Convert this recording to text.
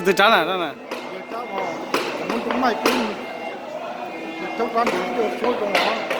Tus tsab na, muab tus maij peb, tus tsab nrad coj suab zoo os.